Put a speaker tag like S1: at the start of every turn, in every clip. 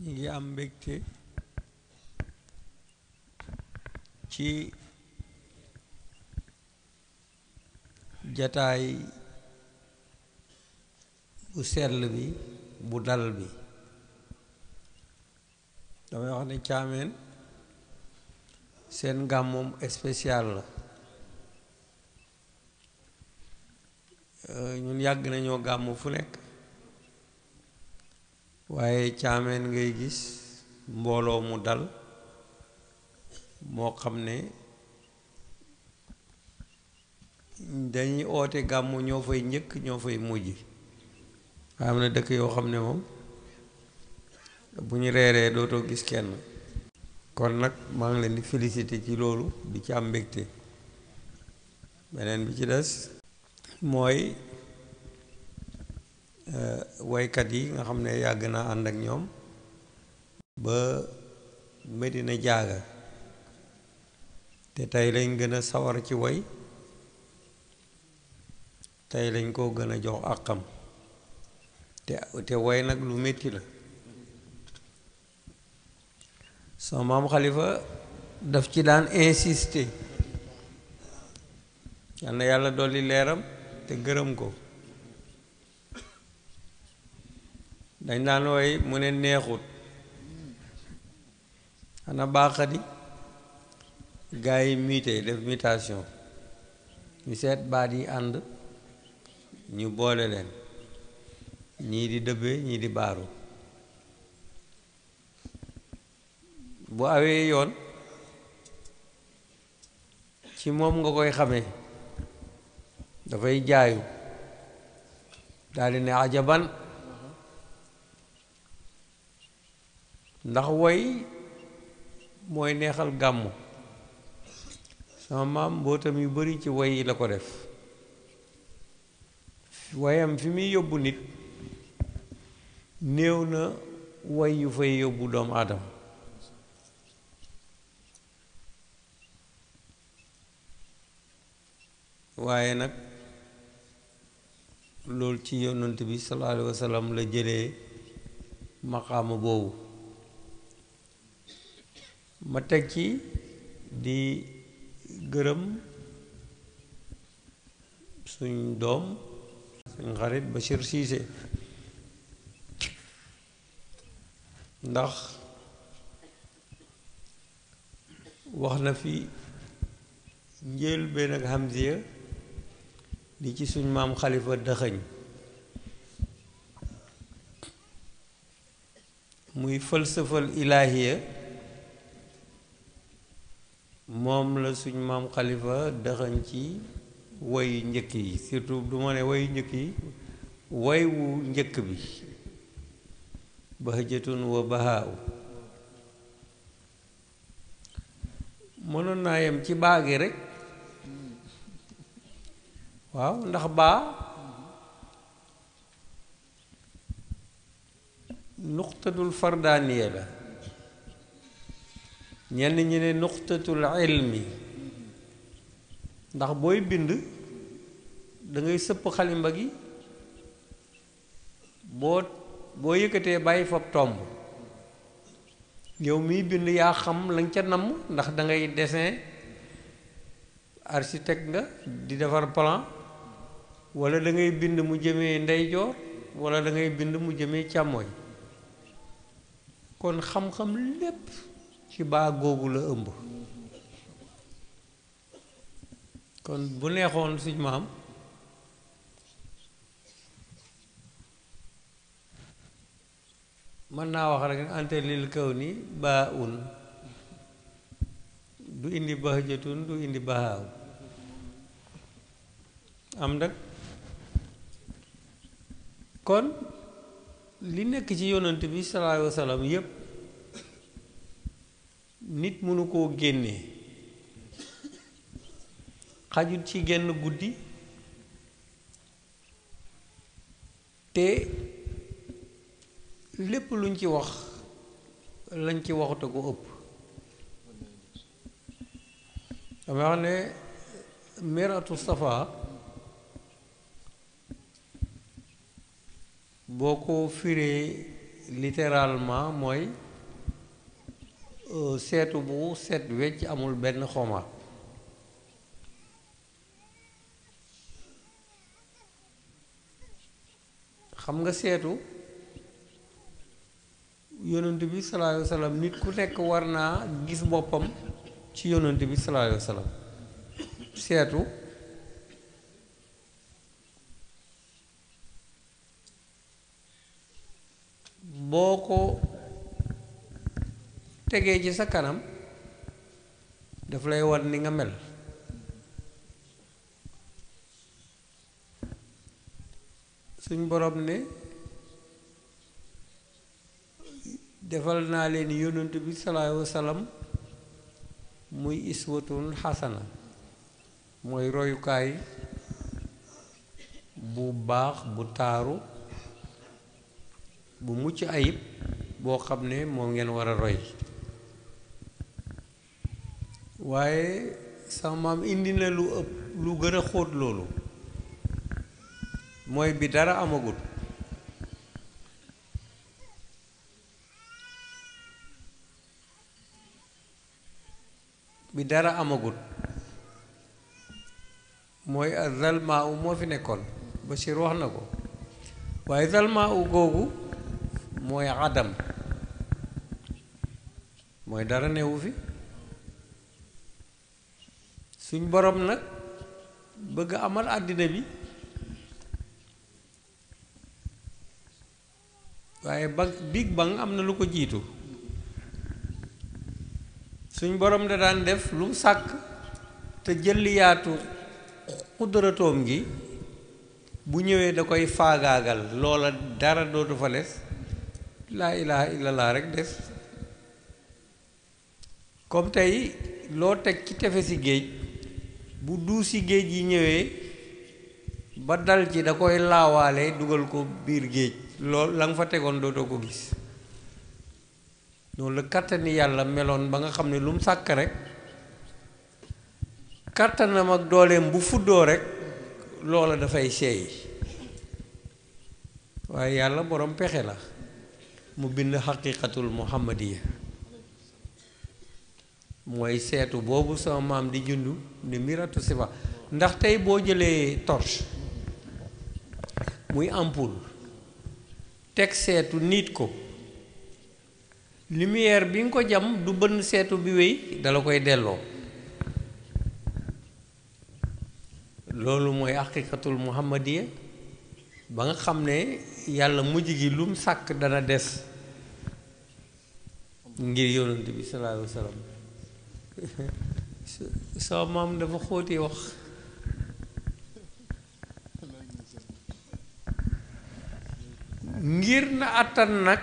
S1: ñi ngi am mbégte ci jataay bu sell bi bu dal bi. damay wax ne Caameen seen gàmmoom spécial la. ñun yàgg nañoo gàmmu fu nekk, waaye Caameen ngay gis mbooloo mu dal moo xam ne dañuy oote gàmmu ñoo fay njëkk ñoo fay mujj. waaye am na dëkk yoo xam ne moom bu ñu reeree dootoo gis kenn. kon nag maa ngi leen di félicité ci loolu, di ci am mbégte. beneen bi ci des mooy woykat yi nga xam ne yàgg naa ànd ak ñoom ba Medina jaaga, te tey lañ gën a sawar ci woy, tey lañ koo gën a jox àqam, te woy nag lu metti la. sama maam Xalifa daf ci daan insister, yal na yàlla dolli leeram te gërëm ko. dañ daan woy mu ne neexut xana baaxadi gaa yi miite def mutation, ñu seet baat yi ànd ñu boole leen, ñii di dëbbe ñii di baaru. bu awee yoon ci moom nga koy xamee, dafay jaayu daldi ne ajaban, ndax woy mooy neexal gàmmu. sama maam mbootam yu bari ci woy yi la ko def. woyam fi muy yóbbu nit néew na woy yu fay yóbbu doomu aadama. waaye nag loolu ci yonent bi sallallahu alayhi wa sallam la jëlee maqaama boobu. ma teg ci di gërëm suñ doom suñ xarit Bachir Cissé, ndax wax na fi njël benn ak Hamziya li ci suñ maam Xalifa dëxëñ, muy falsafal ilaahiya. moom la suñ maam Xalifa dëxëñ ci woyu njëkk yi, surtout du ma ne woyu njëkk yi, woy wu njëkk bi bahjatun wa bahaa u. mënoon naa yem ci baagi rekk, waaw, ndax baa nuqtatul fardaaniya la, ñenn ñi ne nuqtatul ilmi, ndax booy bind dangay sëpp xalimba gi, boo yëkkatee bàyyi fab tomb, yow miy bind yaa xam lañ ca namm, ndax dangay dessin, architecte nga di defar plan, walla dangay bind mu jëmee ndeyjoor, walla dangay bind mu jëmee càmmooñ. kon xam-xam lépp ci baa googu la ëmb. kon bu neexoon suñ maam mën naa wax rek ante lil kaw ni baa un, du indi bahjatun du indi bahaaw. am nag kon li nekk ci yonent bi sallallahu alayhi wa sallam yépp nit mënu koo génnee, xajut ci genn guddi, te lépp luñ ci wax lañ ci waxute ko ëpp. dama wax ne miratu safa boo ko firee littéralement mooy seetu bu set wecc amul benn xomaat. xam nga seetu yonent bi sallallahu alayhi wa sallam nit ku nekk war naa gis boppam ci yonent bi sallallahu alayhi wa sallam. seetu boo ko tegee ci sa kanam daf lay wan ni nga mel. suñ borom ne defal naa leen yonent bi sallallahu alayhi wa sallam muy iswatun xasana mooy royukaay bu baax bu taaru bu mucc ayib boo xam ne moom ngeen war a roy. waaye sama maam indi na lu ëpp lu gën a xóot loolu mooy bi dara amagul. bi dara amagul mooy zalmaa u moo fi nekkoon Bachir wax na ko waaye zalmaa u googu mooy adam mooy dara newu fi. suñ borom nag bëgg amal àddina bi waaye big bang am na lu ko jiitu. suñ borom da daan def lu mu sàkk te jëliyaatu xudratoom gi bu ñëwee da koy faagaagal loola dara dootu fa des laa ilaha illallah rek des. comme tey loo teg ci tefesi géej bu duusi géej yi ñëwee ba dal ci da koy laawaale dugal ko biir géej lool la nga fa tegoon dootoo ko gis. noonu la kàttani yàlla meloon ba nga xam ne lu mu sàkk rek kàttanam ak dooleem bu fuddoo rek loola dafay seey. waaye yàlla borom pexe la mu bind xaqiqatul muhammadiya mooy seetu boobu sama maam di jundu ni miratu sifa. ndax tey boo jëlee torche muy ampoule teg seetu niit ko lumière bi nga ko jam du bënn seetu bi wéy dala koy delloo. loolu mooy haqiqatul muhammadiya ba nga xam ne yàlla mujj gi lum sàkk dana des ngir yonent bi sallallahu alayhi wa sallam. soo maam dafa xóoti wax. ngir na àttan nag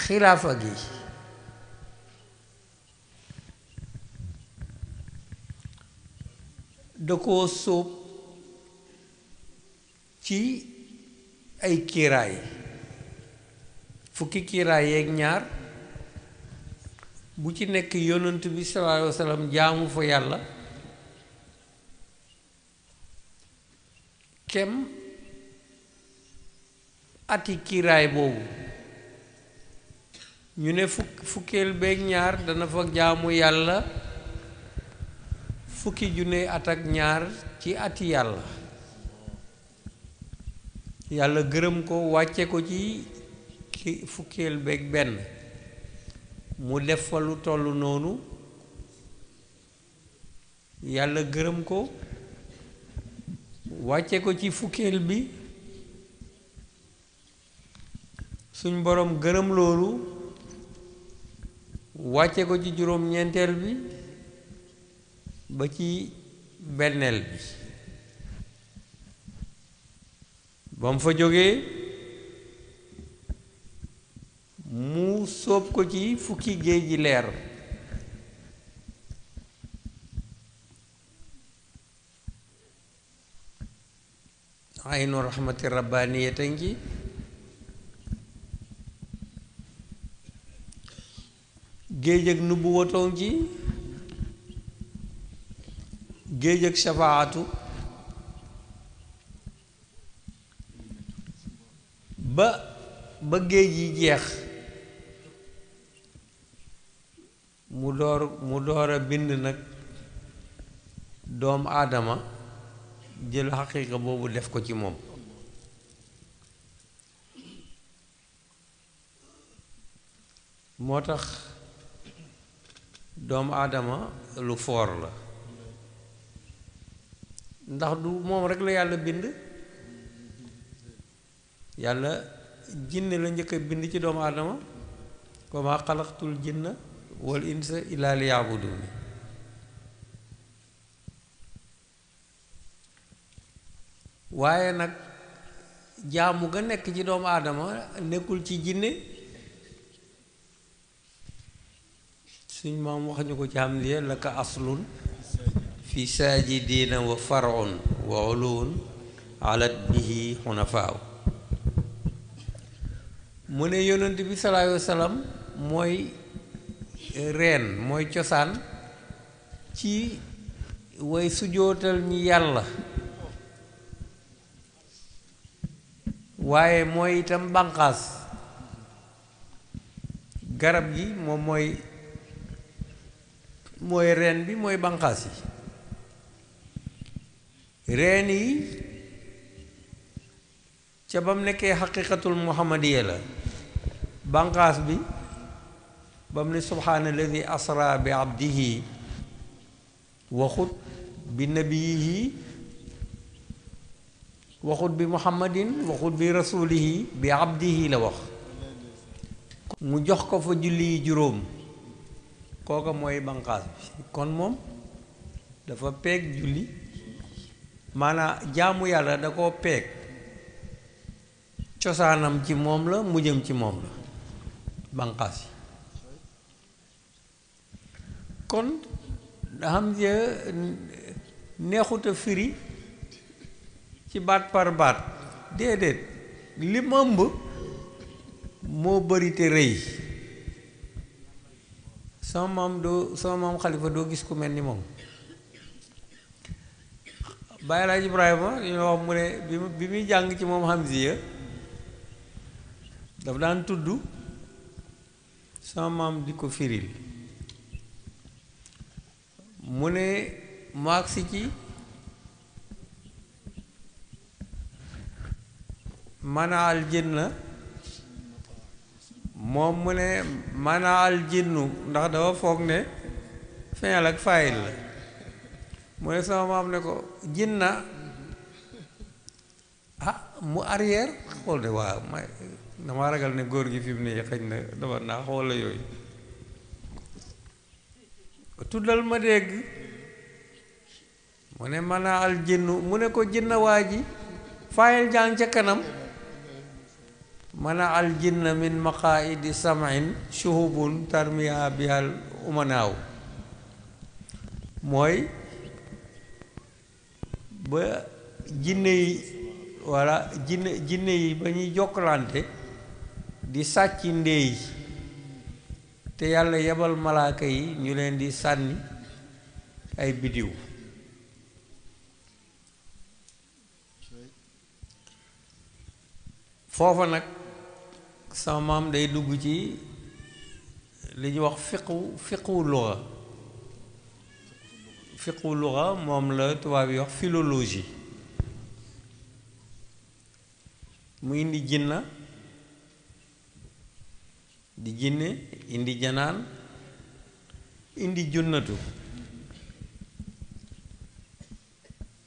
S1: xilaafa gi da koo sóob ci ay kiiraay fukki kiiraay yeeg ñaar bu ci nekk yonent bi sallallahu alayhi wa sallam jaamu fa yàlla kem ati kiiraay boobu ñu ne fukkeel beeg ñaar dana fa jaamu yàlla fukki junne at ak ñaar ci ati yàlla. yàlla gërëm ko wàcce ko ci fukkeel beeg benn mu def fa lu toll noonu. yàlla gërëm ko wàcce ko ci fukkeel bi suñ borom gërëm loolu wàcce ko ci juróom-ñeenteel bi ba ci benneel bi. ba mu fa jógee mu sóob ko ci fukki géej ji leer aynu rahmati rabbaniyatan ji géej ak nubuwatoon ji géej ak shafaatu ba géej yi jeex mu door a bind nag doomu aadama jël xaqiiqa boobu def ko ci moom. moo tax doomu aadama lu foor la ndax du moom rekk la yàlla bind. yàlla jinne la njëkk a bind ci doomu aadama wa maa xalaqtul jinna wal insa illaa liya'budun. waaye nag jaamu ga nekk ci doomu aadama nekkul ci jinne. suñ maam wax ñu ko ci hamdiya laka aslun fi saajidiina wa far'un wa uluun alat bihi xunafaaw. mu ne yonent bi sallallahu alayhi wa sallam mooy reen mooy cosaan ci way sujootal ñi yàlla, waaye mooy itam bànqaas. garab gi moom mooy reen bi mooy bànqaas yi. reen yi ca ba mu nekkee xaqiqatul muhammadiya la. bànqaas bi ba mu ne subhaanalladi asra bi abdihi waxut bi nabiyihi waxut bi muhammadin waxut bi rasulihi bi abdihi la wax. mu jox ko fa julli yi juróom, kooka mooy bànqaas bi. kon moom dafa peeg julli, maanaam jaamu yàlla da koo peeg. cosaanam ci moom la, mujjam ci moom la, bànqaas yi. kon xam nga neexuta firi ci baat par baat, déedéet li mu ëmb moo bari te rëy. sama maam xalifa doo gis ku mel ni moom. Baay Laaj Ibrahima li wax mu ne bi muy jàng ci moom Hamziya daf daan tudd sama maam di ko firil. mu ne mu agsi ci mana al jinna, moom mu ne mana al jinnu, ndax dafa foog ne feeñal ak fayil la. mu ne sama maam ne ko jinna, mu arrière xool de waaw may dama ragal ne góor gi fi mu ne xëj na dafa naa xool la yooyu. tuddal ma dégg. mu ne mana al jinnu, mu ne ko jinna waa ji fayil jàng ca kanam. mana al jinna min maqaidi samain shuhubun tarmiya bihal umanaaw. mooy ba jinne yi walla jinne yi ba ñuy jokkalante di sàcc ndéey, te yàlla yebal malaaka yi ñu leen di sànni ay bidiw. foofa nag sama maam day dugg ci li ñuy wax fiqu luxa moom la tubaab yi wax philologie. mu indi jinna di jinne, indi janaan, indi junnatu.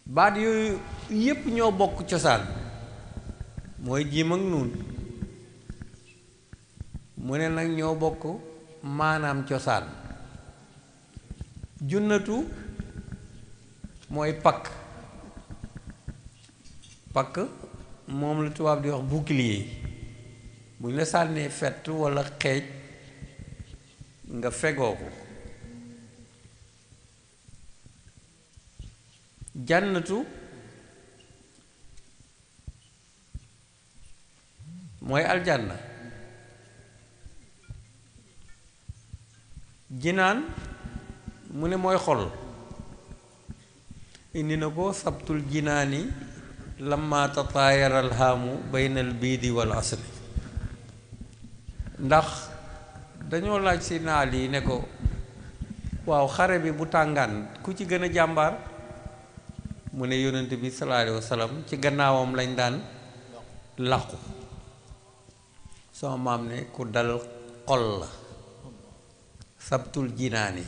S1: baat yooyu yépp ñoo bokk cosaan, mooy jiim ak nuun. mu ne nag ñoo bokk maanaam cosaan. junnatu mooy pakk moom la tubaab di wax bouclier. bu ñu la sànnee fett walla xeej nga fegoo ko. jannatu mooy aljanna. jinaan mu ne mooy xol. indi na ko sabtul jinaani lamma tataayara alhaamu bayna albiidi wal asri ndax dañoo laaj si naal yi ne ko waaw xare bi bu tàngaan ku ci gën a jàmbaar mu ne yonent bi sallallahu alayhi wa sallam ci gannaawam lañ daan làqu sama maam ne ku dal xol la sabtul jinaani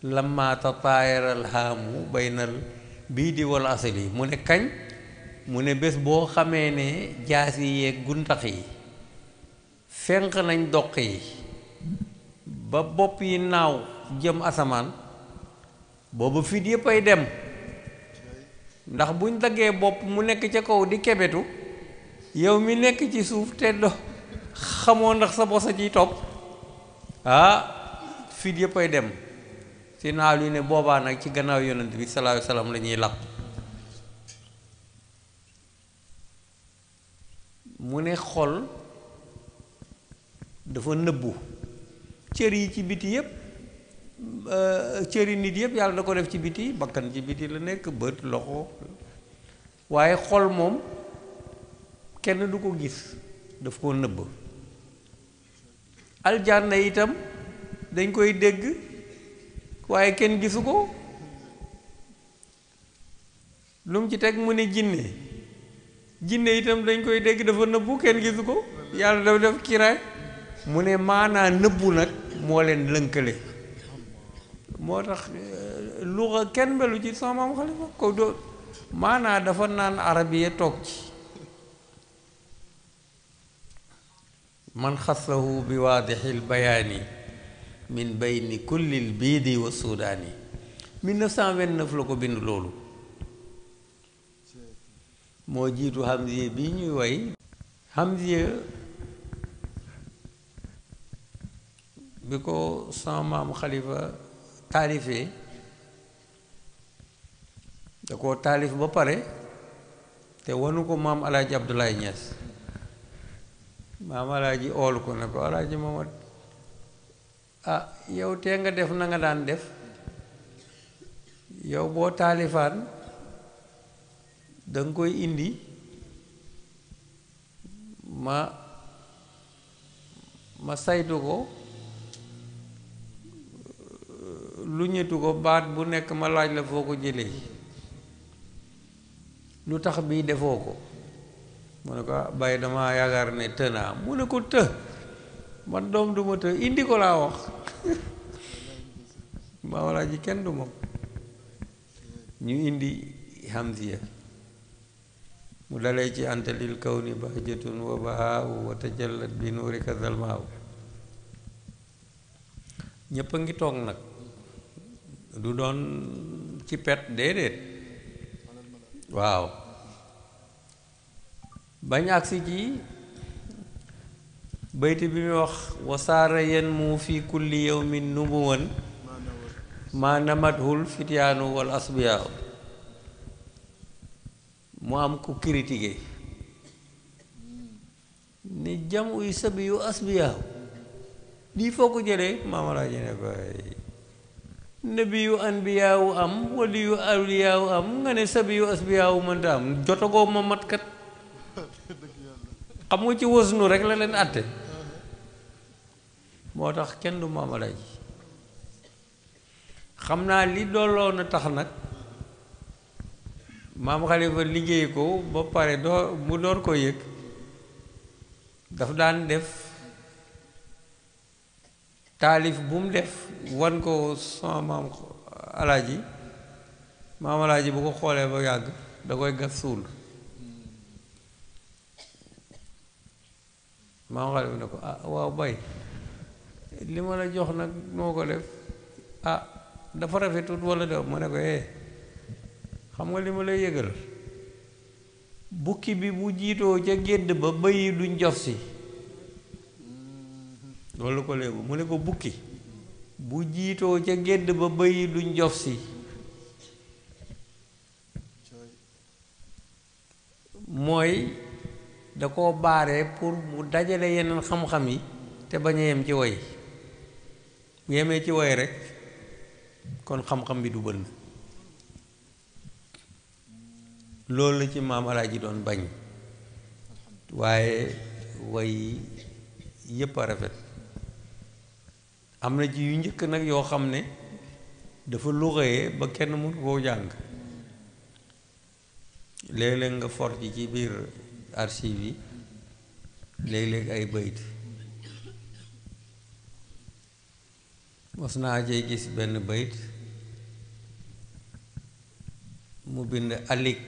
S1: lamma tataayaral haamu baynal biidi wal asli mu ne kañ mu ne bés boo xamee ne jaas yi yeeg guntax yi fenq nañ doq yi ba bopp yi naaw jëm asamaan boobu fit yépp ay dem ndax buñ daggee bopp mu nekk ca kaw di kebetu yow mi nekk ci suuf te do xamoo ndax sa bosa ciy topp fit yépp ay dem si naal yu ne boobaa nag ci gannaaw yonent bi sallallahu alayhi wa sallam la ñuy làq mu ne xol dafa nëbbu cër yi ci biti yépp cëri nit yépp yàlla da ko def ci biti bakkan ci biti la nekk bët loxo waaye xol moom kenn du ko gis daf koo nëbb aljanna itam dañ koy dégg waaye kenn gisu ko lu mu ci teg mu ne jinne itam dañ koy dégg dafa nëbbu kenn gisu ko yàlla dafa def kiiraay mu ne maanaa nëbbu nag moo leen lënkale moo tax luxa kenn melu ci sama maam Xalifa ko doo maanaa dafa naan arabiya toog ci man xasahu bi waadixil bayaani min bayni kullil biidi wa suudaani 1929 la ko bind loolu moo jiitu Hamziya bi ñuy woy Hamziya bi ko sama maam Xalifa taalifee da koo taalif ba pare te wanu ko maam Alaaji Abdoulaye Niass maam Alaaji oolu ko ne ko Alaaji Mamad yow tee nga def na nga daan def yow boo taalifaan danga koy indi ma saytu ko lu ñetu ko baat bu nekk ma laaj la foo ko jëlee lu tax bii defoo ko mu ne ko bàyyi dama yaakaar ne të naa mu ne ko të man doom duma të indi ko laa wax maa walaa ji kenn du moom ñu indi Hamziya mu dalee ci anta lil kawni bahjatun wa bahaawu wa tajallat bi nuurika zalmaawu ñépp a ngi toog nag du doon ci pet déedéet waaw bañ agsi ci bayti bi muy wax wasaara yen mu fi kulli yawmin nubuwan ma namathul fityaanu wal asbiyaaw mu am ku critiqué ni jam uy sabi yu asbiyaaw lii foo ko jëlee maamalaa ji ne ko nabi yu anbiyaawu am wali yu awliyaawu am nga ne sabi yu asbiyaawu mënta am jotagoo ma mat kat xam nga ci wasnu rek la leen àtte moo tax kenn du maamalaa ji xam naa li dooloo na tax nag maam Xalifa liggéey ko ba pare mu door ko yëg daf daan def taalif bu mu def wan ko sama maam alaaji bu ko xoolee ba yàgg da koy gas suul maam Xalifa ne ko waaw bay li ma la jox nag noo ko def dafa rafetut wala def ma ne ko xam nga li ma lay yëgal bukki bi bu jiitoo ca gédd ba bëy duñ jof si loolu ko léegu mu ne ko bukki bu jiitoo ca gédd ba bëy duñ jof si mooy da koo baare pour mu dajale yeneen xam-xam yi te bañ a yem ci woy bu yemee ci woy rekk kon xam-xam bi du bënn loolu la ci maam Alaaji doon bañ waaye way yépp a rafet am na ci yu njëkk nag yoo xam ne dafa luxee ba kenn mënu koo jàng léeg-léeg nga for ci biir archive yi léeg-léeg ay bayt mos naa cee gis benn bayt mu bind alik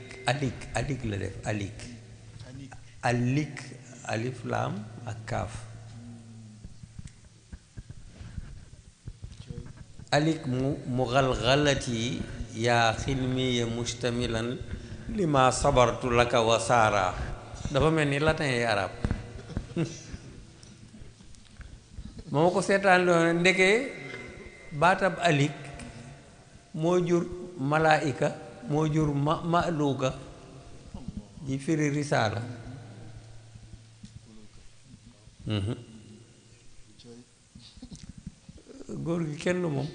S1: alik la def alik alif laam ak kaaf alik mu xalxalati yaa xilmiya mustamilan lima sabartu laka wa saara dafa mel ni latin yi arab moo ko seetaan loolu ndeke baatab alik moo jur malaayika moo jur maluuka ji firi risaala góor gi kenn moom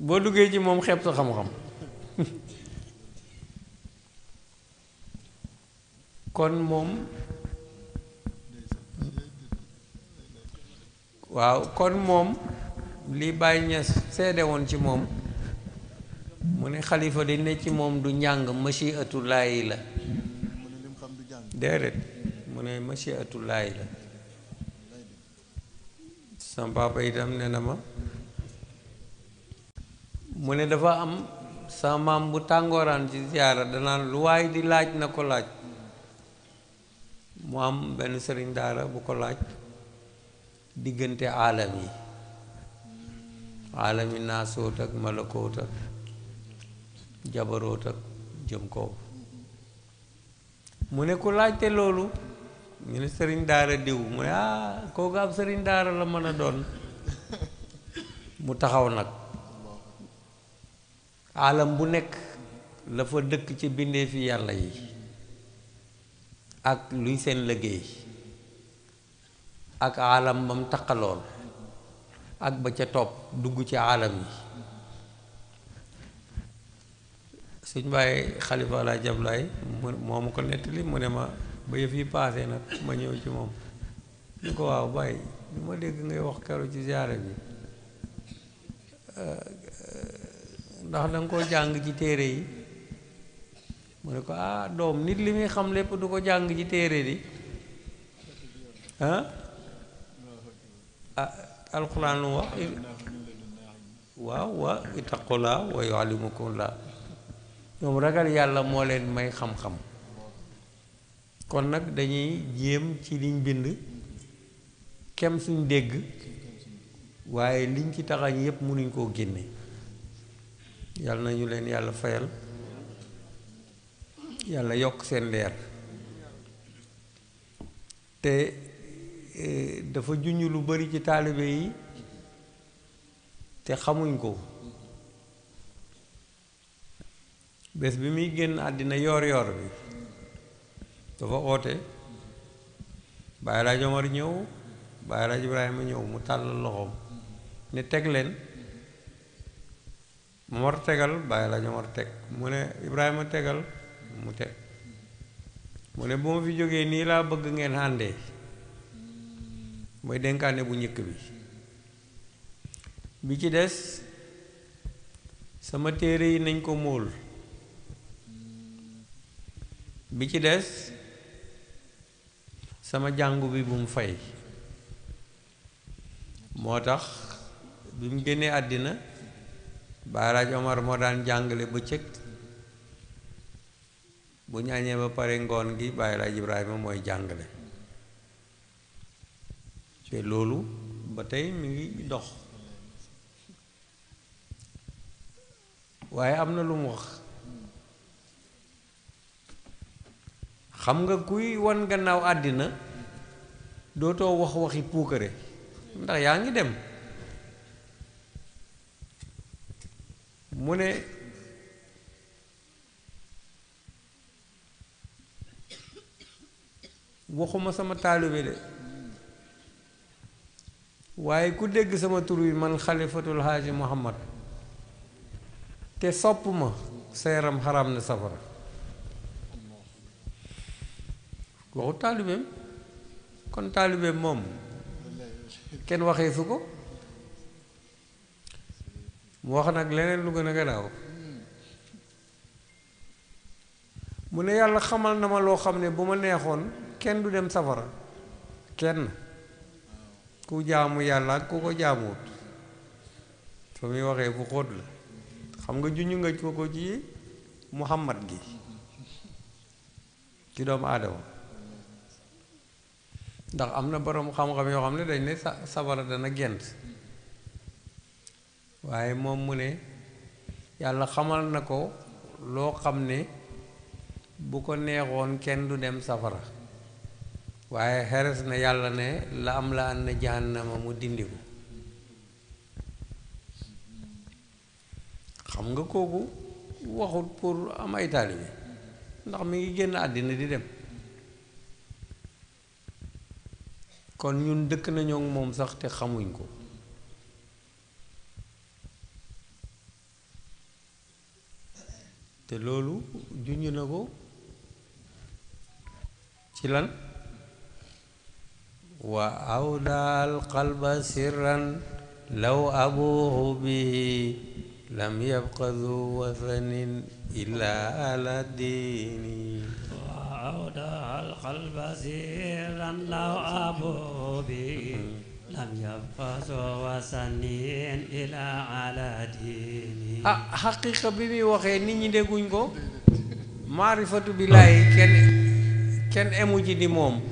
S1: boo duggee ci moom xeeb sa xam-xam kon moom waaw kon moom li Baay Ñas seede woon ci moom mu ne xalifa di ne ci moom du njàng mashiatullaahi la déedéet mu ne mashiatullaahi la sama papa itam ne na ma mu ne dafa am sa maam bu tàngooraan ci ziyaara danaan lu waay di laaj na ko laaj mu am benn sëriñ daara bu ko laaj diggante aalam yi aalami naasóot ak malakoot ak jabaroot ak jëm kaw mu ne ku laajte loolu ñu ne sëriñ daara diw mu ne kooku ab sëriñ daara la mën a doon mu taxaw nag aalam bu nekk la fa dëkk ci bindeefi yàlla yi ak luy seen liggéey ak aalam ba mu taqalool ak ba ca topp dugg ci aalam yi suñ bàyyi xalifa laa jablaay moo ma ko nettali mu ne ma ba yëf yi paase nag ma ñëw ci moom ñu ko waaw bàyyi ñu ma dégg ngay wax keroog ci ziyaara bi ndax danga koo jàng ci téere yi mu ne ko doom nit li muy xam lépp du ko jàng ci téere di alxuraan lu wax waaw wa ittaqullah wa yuallimukumullah ñoom ragal yàlla moo leen may xam-xam kon nag dañuy jéem ci liñ bind kem suñ dégg waaye liñ ci taxañ yépp mënuñ koo génne yàlla nañu leen yàlla fayal yàlla yokk seen leer te dafa junj lu bari ci taalibe yi te xamuñ ko bés bi muy génn àddina yoor bi dafa oote Baay Laaj Omar ñëw Baay Laaj Ibrahima ñëw mu tàllal loxoom ne teg leen Omar tegal Baay Laaj Omar teg mu ne Ibrahima tegal mu teg mu ne bu ma fi jógee nii laa bëgg ngeen àndee mooy dénkaane bu njëkk bi ci des sama téere yi nañ ko móol bi ci des sama jàngu bi bu mu fay moo tax bi mu génnee àddina Baay Laaj Omar moo daan jàngale bëccëg bu ñu añee ba pare ngoon gi Baay Laaj Ibrahima mooy jàngale te loolu ba tey mi ngi dox waaye am na lu mu wax xam nga kuy wan gannaaw àddina dootoo wax waxi puukare ndax yaa ngi dem mu ne waxuma sama taalibe de waaye ku dégg sama tur wi man xalifatul haaji Muhammad te sopp ma sa yaram xaram na safara waxu taalibeem kon taalibeem moom kenn waxee su ko mu wax nag leneen lu gën a gannaaw mu ne yàlla xamal na ma loo xam ne bu ma neexoon kenn du dem safara kenn ku jaamu yàlla ak ku ko jaamuwut fa muy waxee fu xóot la xam nga juñu nga ko ci muhammad gi ci doomu aadama ndax am na boroom xam-xam yoo xam ne dañ ne safara dana gent waaye moom mu ne yàlla xamal na ko loo xam ne bu ko neexoon kenn du dem safara waaye xeres na yàlla ne la am la an na jahannama mu dindi ko xam nga kooku waxut pour am ay taalibe ndax mi ngi génn àddina di dem kon ñun dëkk nañoo moom sax te xamuñ ko te loolu junj na ko ci lan wa awdaal qalba sirran law abuhu bihi lam yabqa du wathanin illa ala diini wa awdaal qalba sirran law abuhu bihi lam yabqa du wathanin illa ala diini xaqiiqa bi muy waxee nit ñi dégguñ ko maarifatu billaahi kenn emu ji di moom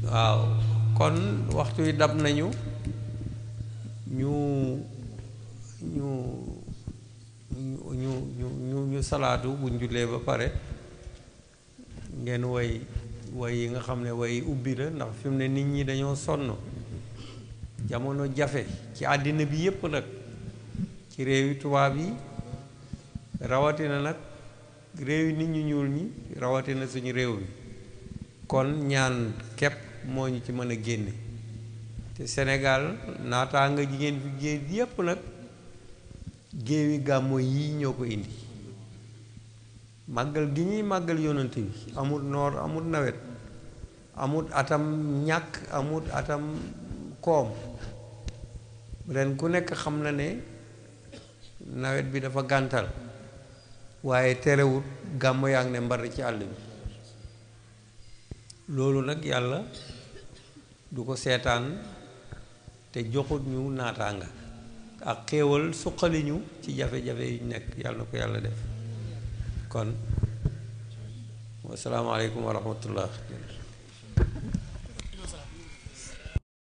S1: waaw kon waxtu yi dab nañu ñu salaatu buñ jullee ba pare ngeen way yi nga xam ne way ubbi la ndax fi mu ne nit ñi dañoo sonn jamono jafe ci àddina bi yépp nag ci réewi tubaab yi rawatina nag réewi nit ñu ñuul ñi rawatina suñu réew mi kon ñaan képp moo ñu ci mën a génne te Sénégal naataa nga jigéen fi géej yépp nag géewi gàmmo yii ñoo ko indi màggal gi ñuy màggal yonante bi amul noor amul nawet amul atam ñàkk amul atam koom ren ku nekk xam na ne nawet bi dafa gàntal waaye terewut gàmmo yaa ngi ne mbar ci àll bi loolu nag yàlla du ko seetaan te joxut ñu naataanga ak xéewal suqali ñu ci jafe-jafe yu nekk yàlla na ko yàlla def kon wasalaamaaleykum wa rahmatullah